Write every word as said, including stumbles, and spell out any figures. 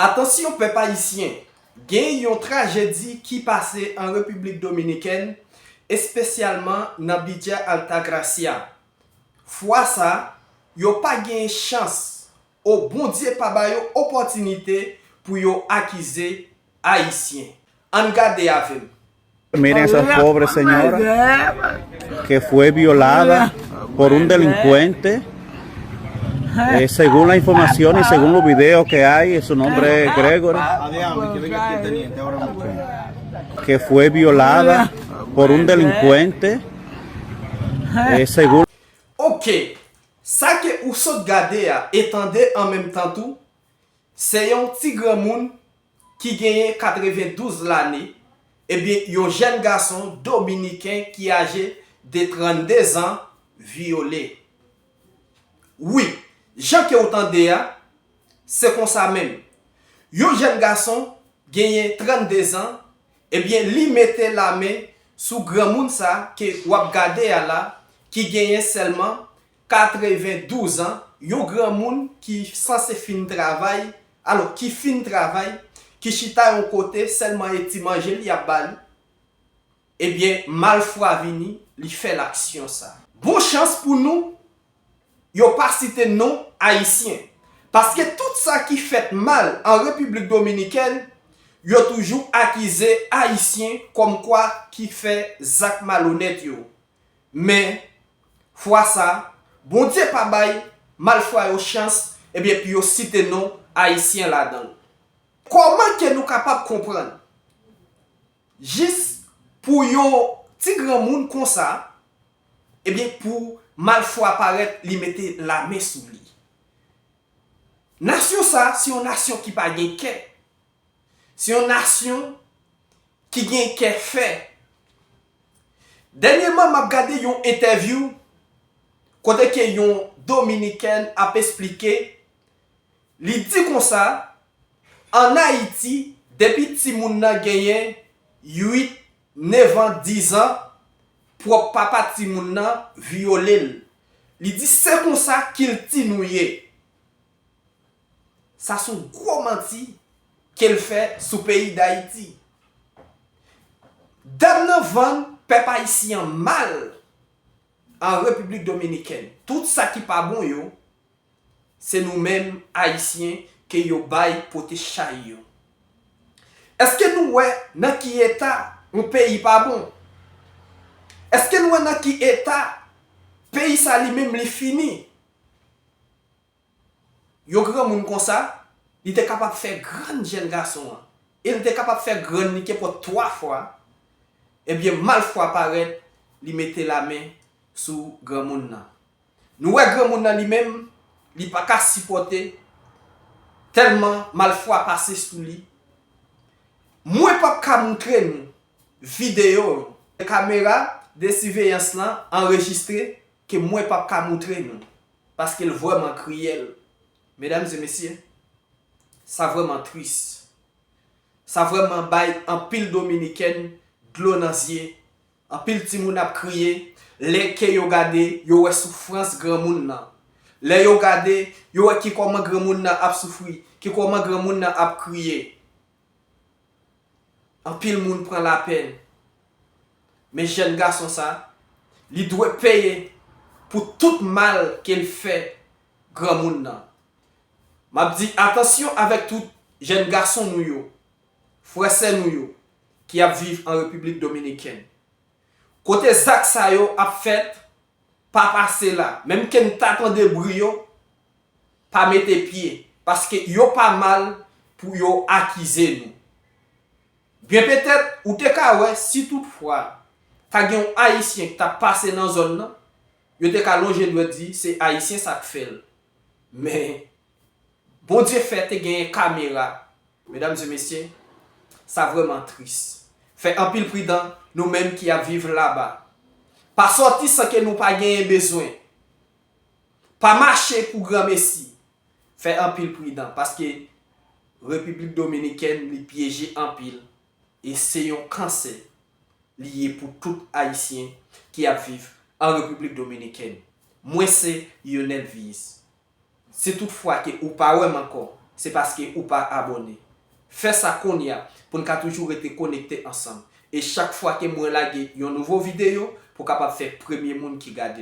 Atansyon pèp ayisyen, gen yon trajedi ki pase an Repiblik Dominikèn, espesyalman nan Villa Altagracia. Fwa sa, yo pa genyen chans, o Bondye pa ba yo opòtinite pou yo akize Ayisyen. Ann gade avè m. Miren esa pobre senyora ke fue violada por un delinkuente. Eh, según la información y según los videos que hay, su nombre es Gregory, que fue violada por un delincuente. Eh, según Ok, sa ke ou sot gade a e tande an menm tan tou, se yon ti granmoun ki genyen katrevendouz lane, ebyen yon jèn gason dominiken ki aje de trannde zan vyole. Wi, jan ke w tande a, se konsa menm. Yon jèn gason genyen trannde zan, ebyen li mete lamen sou granmoun sa ke w ap gade a la, ki genyen sèlman katrevendouz an, yon granmoun ki sanse fin travay, alò ki fin travay, ki chita yon kote sèlman e ti manje li ap ba li, ebyen malfwa vini, li fè laksyon sa. Bon chans pou nou, yo pa site non Ayisyen. Paske tout sa ki fèt mal an Repiblik Dominikèn, yo toujou akize Ayisyen kòmkwa ki fè zak malonèt yo. Men, fwa sa, Bondye pa bay malfwa yo chans, ebyen pou yo site non Ayisyen ladan l. Kòman ke nou kapab konprann? Jis pou yon ti granmoun konsa, ebyen pou malfwa parèt li mete lamen sou li. Nasyon sa se yon nasyon ki pa gen kè. Se yon nasyon ki gen kè fè. Dènyèman m ap gade yon entèvyou kote ke yon dominikèn ap esplike, li di konsa, ann Ayiti, depi timoun nan genyen uit, nèf an, diz an, pwòp papa timoun nan vyole l. Li di se konsa kilti nou ye. Sa se yon gwo manti ke l fè sou peyi Dayiti. Dam nan vann pèp ayisyen an mal an Repiblik Dominikèn. Tout sa ki pa bon yo, se nou menm Ayisyen ke yo bay pote chay yo. Èske nou wè nan ki eta yon peyi pa bon? Èske nou wè nan ki eta peyi sa li menm li fini? Yon granmoun konsa, li te kapab fè grann jèn gason an. E li te kapab fè grann li kenpòt twa fwa. Ebyen, malfwa parèt, li mete lamen sou granmoun nan. Nou wè granmoun nan li menm, li pa ka sipòte, tèlman malfwa pase sou li. Mwen p ap ka moutre nou videyo, kamera de siveyans lan anrejistre ke mwen p ap ka moutre nou. Paske l vrèman kriyèl. Medam e mesye, sa vrèman tris. Sa vrèman bay anpil dominikèn dlo nan zye. Anpil timoun ap kriye. Lè ke yo gade, yo wè soufrans granmoun nan. Lè yo gade, yo wè ki kòman granmoun nan ap soufri, ki kòman granmoun nan ap kriye. Anpil moun pran lapèn. Men jèn gason sa, li dwe peye pou tout mal ke l fè granmoun nan. M ap di atansyon avèk tout jèn gason nou yo, frè sè nou yo, ki ap viv an Repiblik Dominikèn. Kote zak sa yo ap fèt, pa pase la. Menm ke n ta tande bri yo, pa mete pye. Paske yo pa mal pou yo akize nou. Byen petèt, ou te ka wè si toutfwa ta gen yon Ayisyen ki t ap pase nan zòn nan, yo te ka lonje dwèt di se Ayisyen sa k fè l. Men, Bondye fè te genyen kamera. Medam e mesye, sa vrèman tris. Fè anpil pridan, nou menm ki ap viv laba. Pa sòti san ke nou pa genyen bezwen. Pa mache pou granmesi. Fè anpil pridan, paske Repiblik Dominikèn, li pyeje anpil. E se yon kansè li ye pou tout Ayisyen ki ap viv an Repiblik Dominikèn. Mwen se Lionel Viis. Si toutfwa ke ou pa wè m ankò, se paske ou pa abòne. Fè sa kounye a pou n ka toujou rete konekte ansanm. E chak fwa ke mwen lage yon nouvo videyo, pou w kapab fè premye moun ki gade.